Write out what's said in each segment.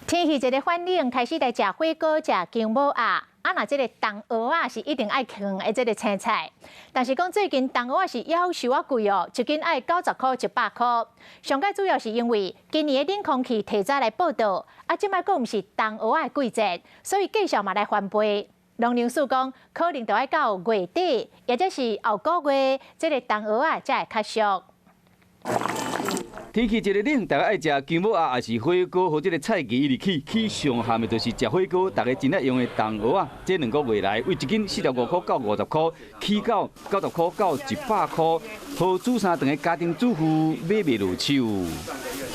天氣一个反冷，開始來食火鍋、食薑母鴨。啊，若這个重蚵仔是一定愛囥的這个青菜。但是講最近重蚵仔是夭壽仔貴哦，一斤愛90箍、100箍。上蓋主要是因為今年的冷空氣提早來報到，啊，這擺閣毋是重蚵仔的季節，所以價數嘛來翻倍。農糧署講，可能就愛到月底，抑者是後個月，這个重蚵仔才會較俗。天氣一个冷，大家愛食薑母鴨，抑是火鍋，予這个菜價一直起，起上譀的就是食火鍋，大家真愛用的重蚵仔。這2個月來，對一斤45箍到50箍，起到90箍到100箍，予煮三頓的家庭主婦買袂落手。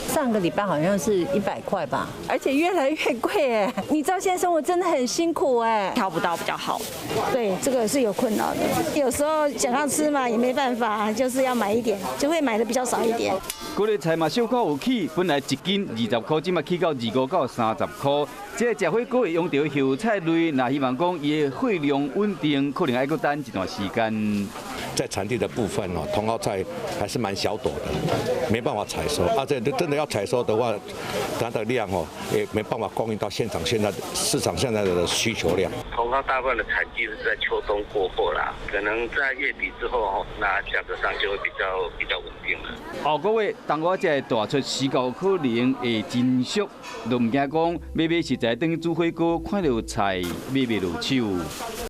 上個禮拜好像是100塊吧，而且越來越貴哎！你知道現在生活真的很辛苦哎，挑不到比較好。對，這個是有困擾的。有時候想要吃嘛，也沒辦法，就是要買一點，就會買的比較少一點。高麗菜嘛小可有起，本來一斤20箍，這馬起到25到30箍。這个食火鍋會用著葉菜類，若希望講伊的貨量穩定，可能愛閣等一段時間。在產地的部分哦，茼蒿菜還是蠻小朵的，沒辦法採收。啊，這真的要採收的話，它的量哦，也沒辦法供應到現場現在市場現在的需求量。茼蒿大部分的產季是在秋冬過後啦，可能在月底之後，那價格上就會比較穩定了。後個月，重蚵仔才會大出，時候可能會真俗，都毋驚講買買食材轉去煮火鍋，看著菜買袂落手。